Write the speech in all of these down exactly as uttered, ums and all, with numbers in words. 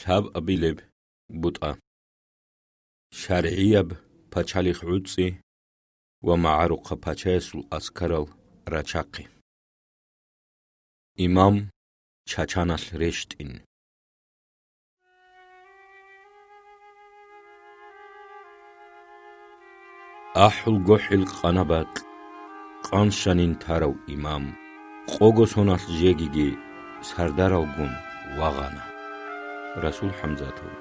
Лъабабилеб бутӀа. ШаргӀияб пачалихъ гӀуцӀи ва магӀарухъа пачаясул аскарал рачахъи. Имам чачаналъ рещтӀин. АхӀулгохӀил къанабакь, къанщанин тарав имам, къого соналъ жегиги сардаралгун вагъана. Расул ХӀамзатов.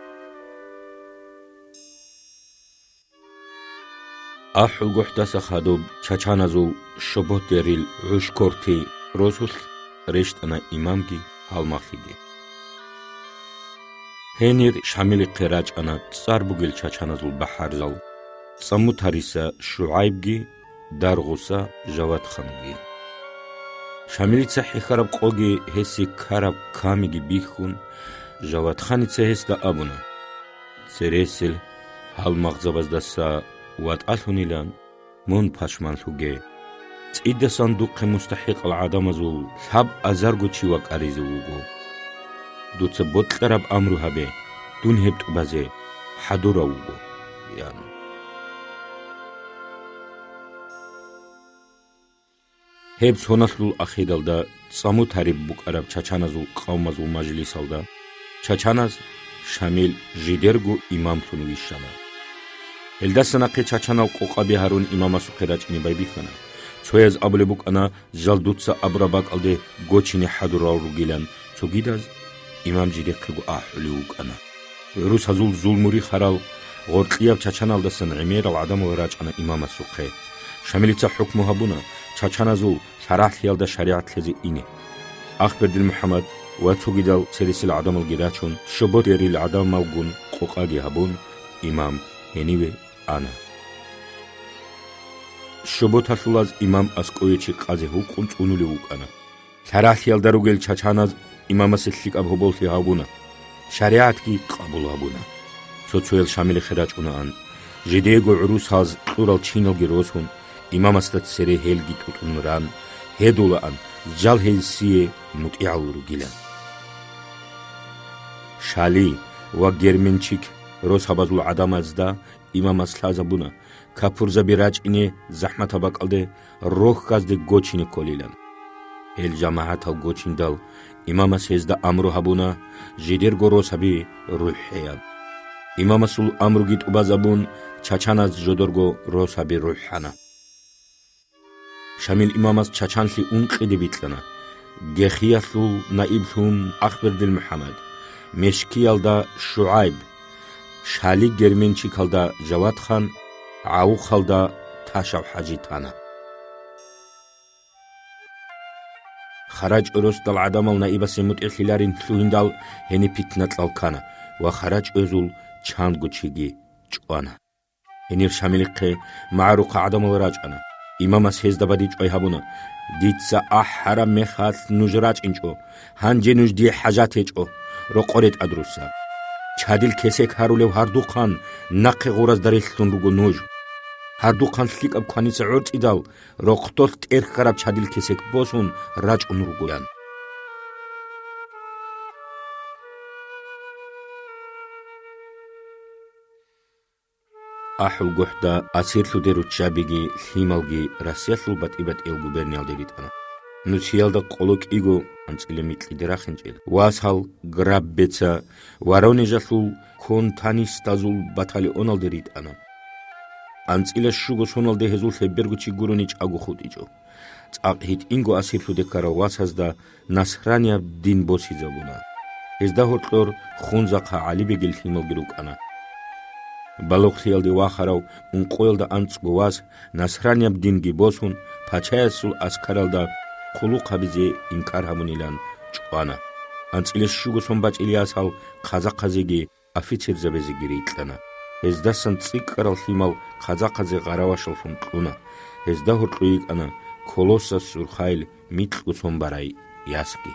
АхӀулгохӀдаса хадуб чачаназул Щоботерил гӀушкорти росулъ рещтӀана имамги гьалмагълъиги. Гьенир Шамилихъе рачӀана цӀар бугел чачаназул бахӀарзал: ЦӀамутариса ШугӀайбги, Даргъуса Жаватханги. Шамилица хӀехьараб къоги гьесие ккараб камиги бихьун, Жаватханица гьесда абуна: «Цересел гьалмагъзабаздаса ватӀалъунилан мун пашманлъуге. ЦӀидасан духъе мустахӀикъал гӀадамазул лъабазарго чи вакӀаризе вуго. Дуца бокьараб амру гьабе, дун гьеб тӀубазе хӀадурав вуго», – ян. Гьеб соналъул ахиралда цӀамутариб букӀараб чачаназул къавмазул мажлисалда чачаназ Шамил жидерго имамлъун вищана. Гьелдаса нахъе чачанал къокъаби гьарун имамасухъе рачӀине байбихьана. Цояз абулеб букӀана, жал дуца абураб бакӀалде гочине хӀадурал ругилан, цогидаз имам жидехъего ахӀулев вукӀана. ГӀурусазул зулму-рихарал гъоркьияб чачаналдасан гӀемерал гӀадамал рачӀана имамасухъе. Шамилица хӀукму гьабуна чачаназул лъарагӀлъиялда шаригӀат лъезе ине. Ахбердил МухӀаммад ва цогидал цересел гӀадамалги рачун, Щоботерил гӀадамалгун къокъаги гьабун, имам гьениве ана. Щоботалъулаз имам аскӀове чи къазе гьукъун цӀунулев вукӀана. ЛъарагӀлъиялда ругел чачаназ имамасе лъикӀаб гьоболлъи гьабуна, шаригӀатги къабул гьабуна. Цо-цоял Шамилихъе рачӀунаан, жидеего гӀурусаз кьурал чиналги росун, имамасда цере гьелги тӀутӀун ран, гьедулаан, жал гьесие мутӀигӀал ругилан. Шали ва Герменчик росабазул гӀадамазда имамас лъазабуна, капурзаби рачӀине захӀматаб бакӀалде рохьазде гочине кколилан. Гьел жамагӀатал гочиндал имамас гьезда амру гьабуна жидерго росаби рухӀеян. Имамасул амруги тӀубазабун, чачаназ жодорго росаби рухӀана. Шамил имамас чачанлъи ункъиде бикьана: Гехиялъул наиблъун Ахбердил МухӀаммад, Мешкиялда ШугӀайб, Шали Герменчикалда Жаватхан, ГӀавухалда Ташав ХӀажи тана. ХарачӀо росдал гӀадамал наибасе мутӀигӀлъиларин лъугьиндал гьениб питна кьал ккана ва харачӀоязул чанго чиги чӀвана. Гьенир Шамилихъе магӀарухъа гӀадамал рачӀана. Имамас гьезда бадибчӀвай гьабуна: «Дица ахӀараб мехалъ нуж рачӀинчӀо, гьанже нуж дие хӀажат гьечӀо, рокъоре тӀадруса. Чадил кесек гьарулев гьардухъан нахъе гъуразда релълъун руго нуж. Гьардухъан лъикӀаб кваниса гӀорцӀидал, рохъдолъ тӀерхьараб чадил кесек босун рачӀун руго», – ян. АхӀулгохӀда асирлъуде руччабиги лъималги Россиялъул батӀи-батӀиял губерниялде ритӀана. Нусиялда къоло кӀиго анцӀила микьиде рахинчӀел васал Граббеца Воронежалъул контанистазул батальоналде ритӀана. АнцӀила щуго соналде гьезул лъеберго чи гурони чӀаго хутӀичӀо. ЦӀакъ гьитӀинго асирлъуде ккарал васазда насранияб дин босизабуна. Гьезда гьоркьор Хунзахъа ГӀалибегил лъималги рукӀана. Балугълъиялде вахарав ункъоялда анцӀго вас насранияб динги босун, пачаясул аскаралда хъулухъ гьабизе инкар гьабунилан чӀвана. АнцӀила щуго сон бачӀил ясал хъазахъазеги офицерзабазеги рикьана. Гьездасан цӀикӀкӀарал лъимал хъазахъазе гъаравашаллъун кьуна. Гьезда гьоркьо йикӀана Колосас Сурхайил микьго сон барай ясги.